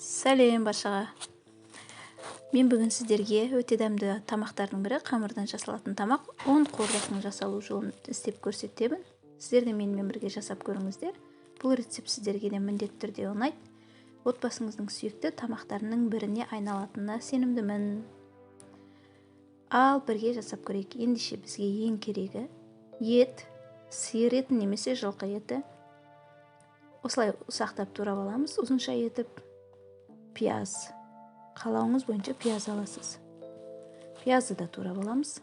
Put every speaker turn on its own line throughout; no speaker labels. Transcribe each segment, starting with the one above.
Сәлем баршаға. Мен бүгін сіздерге өте дәмді тамақтардың бірі қамырдан жасалатын тамақ ұн қуырдақтың жасалу жолын істеп көрсетемін. Сіздер де менімен бірге жасап көріңіздер. Бұл рецепт сіздерге де міндетті түрде ұнайды. Отбасыңыздың сүйікті тамақтарының біріне айналатынына сенімдімін. Ал бірге жасап көрейік. Ендеше бізге ең керегі ет, сиыр еті немесе жылқы еті. Осылай ұсақтап турап аламыз, ұзынша етіп. Пияз. Қалауыңыз бойынша пияз аласыз. Пиязды да турап аламыз.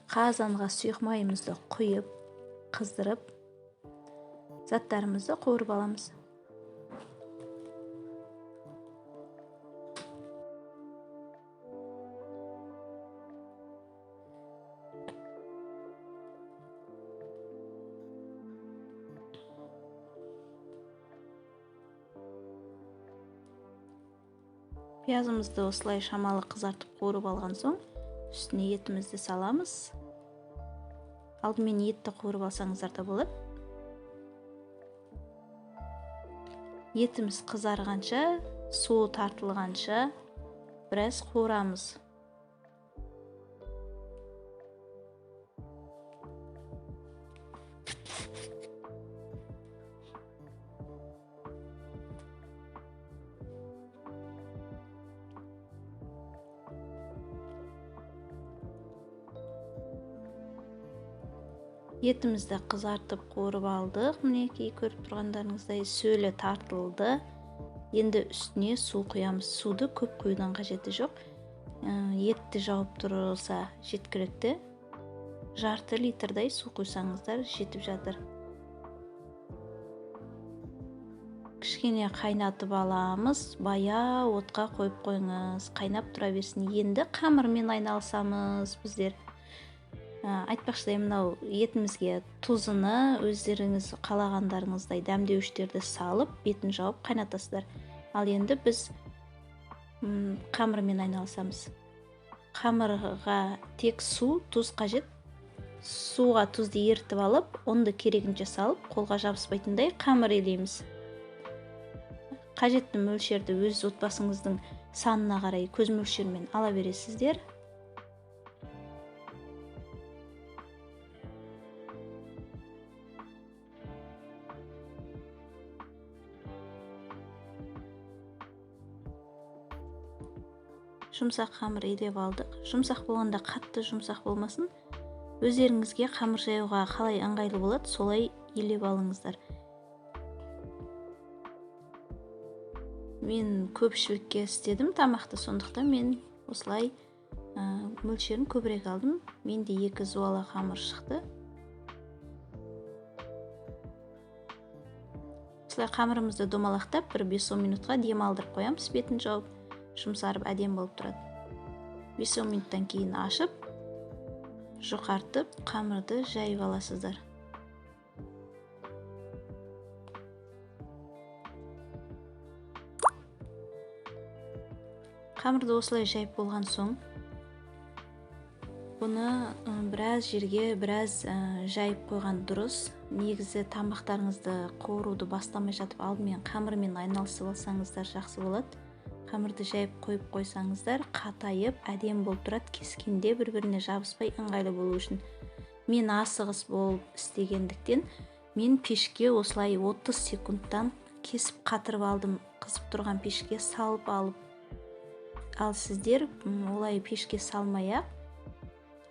Қазанға сұйық майымызды құйып, қыздырып, заттарымызды қуырып аламыз. Пиязымызды осылай шамалы қызартып қуырып алған соң, үстіне етімізді саламыз. Алдымен етті қуырып алсаңыздар да болады. Етіміз қызарғанша, суы тартылғанша біраз қуырамыз. Етімізді қызартып қуырып алдық. Мінекей көріп тұрғандарыңыздай сөлі тартылды. Енді үстіне су құямыз. Суды көп құюдың қажеті жоқ. Етті жауып тұрса жеткілікті. Жарты литрдай су құйсаңыздар жетіп жатыр. Кішкене қайнатып аламыз. Бая отқа қойып қойыңыз. Қайнап тұра берсін. Енді қамырмен айналысамыз біздер. Айтпақшыдай, мынау етімізге тұзыны өздеріңіз қалағандарыңыздай дәмдеуіштерді салып, бетін жауып қайнатасыздар. Ал енді біз қамырмен айналысамыз. Қамырға тек су, тұз қажет. Суға тұзды ерітіп алып, ұнды керегінше салып, қолға жабыспайтындай қамыр елейміз. Қажетті мөлшерді өз отбасыңыздың санына қарай көз мөлшерімен ала бересіздер. Жұмсақ қамыр илеп алдық. Жұмсақ болғанда қатты жұмсақ болмасын. Өздеріңізге қамыр жаюға қалай ыңғайлы болады, солай илеп алыңыздар. Мен көпшілікке істедім тамақты, сондықтан мен осылай мөлшерін көбірек алдым. Менде 2 зуала қамыр шықты. Осылай қамырымызды домалақтап, бір 5-10 минутқа дем алдырып қоямыз, бетін жауып. Жұмсарып әдемі болып тұрады. 5-10 минуттан кейін ашып, жұқартып, қамырды жайып аласыздар. Қамырды осылай жайып болған соң, бұны біраз жерге біраз жайып қойған дұрыс. Негізі тамақтарыңызды қуыруды бастамай жатып алдымен қамырмен айналысып алсаңыздар жақсы болады. Қамырды жайып қойып қойсаңыздар, қатайып, әдемі болып тұрады, кескенде бір-біріне жабыспай ыңғайлы болу үшін. Мен асығыс болып істегендіктен, мен пешке осылай 30 секундтан кесіп қатырып алдым, қызып тұрған пешке салып алып. Ал сіздер олай пешке салмай-ақ,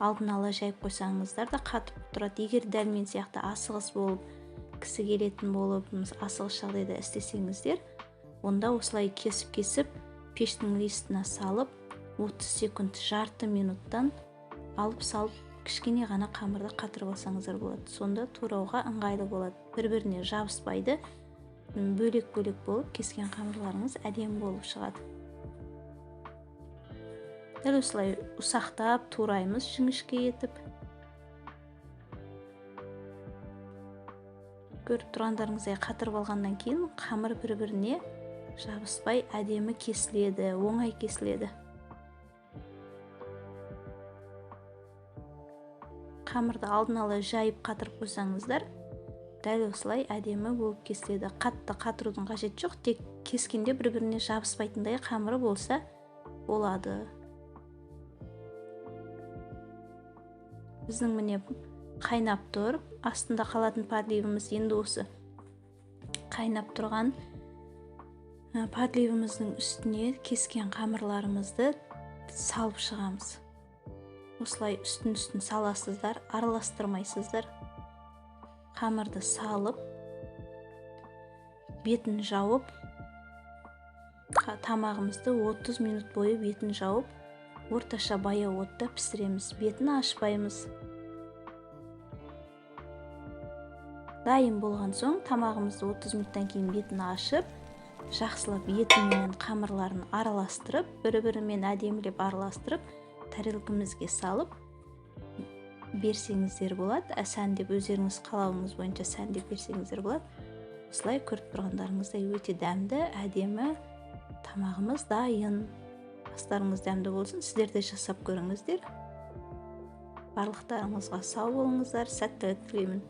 алдын ала жайып қойсаңыздар да қатып тұрады. Егер дәл мен сияқты асығыс болып, кісі келетін болып, асығыс жағдайда істесеңіздер, онда осылай кесіп-кесіп пештің листіне салып, 30 секунд, жарты минуттан алып салып, кішкене ғана қамырды қатырып алсаңыздар болады. Сонда турауға ыңғайлы болады. Бір-біріне жабыспайды. Бөлек-бөлек болып кескен қамырларыңыз әдемі болып шығады. Дәл осылай ұсақтап тураймыз жіңішке етіп. Көріп тұрғандарыңыздай қатырып алғаннан кейін қамыр бір-біріне жабыспай әдемі кесіледі, оңай кесіледі. Қамырды алдын ала жайып қатырып қойсаңыздар, Дәл осылай әдемі болып кесіледі. Қатты қатырудың қажеті жоқ, тек кескенде бір-біріне жабыспайтындай қамыры болса болады. Біздің міне қайнап тұр, астында қалатын подливіміз. Енді осы қайнап тұрған подливіміздің үстіне кескен қамырларымызды салып шығамыз. Осылай үстін-үстін саласыздар, араластырмайсыздар. Қамырды салып, бетін жауып, тамағымызды 30 минут бойы бетін жауып, орташа баяу отта пісіреміз. Бетін ашпаймыз. Дайын болған соң тамағымызды 30 минуттан кейін бетін ашып, жақсылап еті менен қамырларын араластырып, бір-бірімен әдемілеп араластырып, тарелкімізге салып берсеңіздер болады. Сәндеп өздеріңіз қалауыңыз бойынша сәндеп берсеңіздер болады. Осылай көріп тұрғандарыңыздай өте дәмді, әдемі тамағымыз дайын. Астарыңыз дәмді болсын, сіздер де жасап көріңіздер. Барлықтарыңызға сау болыңыздар, сәттілік тілеймін.